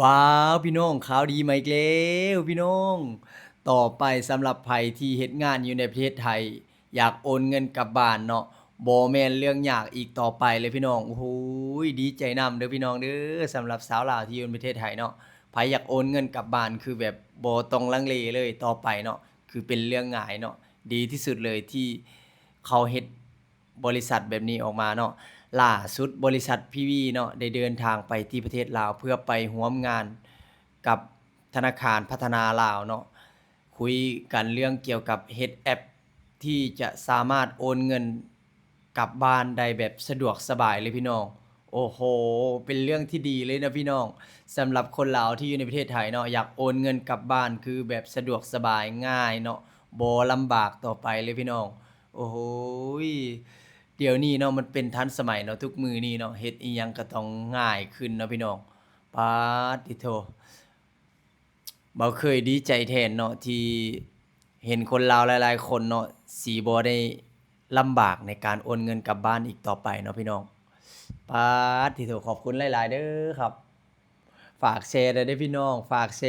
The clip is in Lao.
ວ້າວ ພີ່ນ້ອງ ຂ່າວດີມາອີກແລ້ວພີ່ນ້ອງ. ຕໍ່ໄປສຳລັບໃຜທີ່ເຮັດງານຢູ່ໃນປະເທດໄທ ຢາກໂອນເງິນກັບບ້ານເນາະ ບໍ່ແມ່ນເລື່ອງຍາກອີກຕໍ່ໄປເລີຍພີ່ນ້ອງ. ໂອ້ໂຫ ດີໃຈນຳເດີພີ່ນ້ອງເດີ ສຳລັບຊາວລາວທີ່ຢູ່ໃນປະເທດໄທເນາະ. ໃຜຢາກໂອນເງິນກັບບ້ານ ຄືແບບບໍ່ຕ້ອງລັງເລເລີຍຕໍ່ໄປເນາະ ຄືເປັນເລື່ອງງ່າຍເນາະ. ດີທີ່ສຸດເລີຍທີ່ເຂົາເຮັດ ບໍລິສັດແບບນີ້ອອກມາເນາະ. ລ່າສຸດບໍລິສັດ PV ເນາະ ໄດ້ເດີນທາງໄປທີ່ປະເທດລາວ ເພື່ອໄປຮ່ວມງານກັບທະນາຄານພັດທະນາລາວເນາະ ຄຸຍກັນເລື່ອງກ່ຽວກັບເຮັດແອັບທີ່ຈະສາມາດໂອນເງິນກັບບ້ານໄດ້ແບບສະດວກສະບາຍເລີຍພີ່ນ້ອງ. ໂອ້ໂຫ ເປັນເລື່ອງທີ່ດີເລີຍນະພີ່ນ້ອງ ສຳລັບຄົນລາວທີ່ຢູ່ໃນປະເທດໄທເນາະ ຢາກໂອນເງິນກັບບ້ານ ຄືແບບສະດວກສະບາຍ ງ່າຍເນາະ ບໍ່ລຳບາກຕໍ່ໄປເລີຍພີ່ນ້ອງ. ໂອ້ໂຫ ດຽວນີ້ເນາະ ມັນເປັນທັນສະໄໝເນາະ ທຸກມື້ນີ້ເນາະ ເຮັດອີ່ຫຍັງກໍຕ້ອງງ່າຍຂຶ້ນເນາະພີ່ນ້ອງ. ປາດຕິໂທ ບ່າວເຄີຍດີໃຈແທນເນາະ ທີ່ເຫັນຄົນລາວຫຼາຍໆຄົນເນາະ ຊິບໍ່ໄດ້ລຳບາກໃນການໂອນເງິນກັບບ້ານອີກຕໍ່ໄປເນາະພີ່ນ້ອງ. ປາດຕິໂທ ຂອບຄຸນຫຼາຍໆເດີຄັບ. ຝາກແຊແດ່ເດີພີ່ນ້ອງ ຝາກແຊ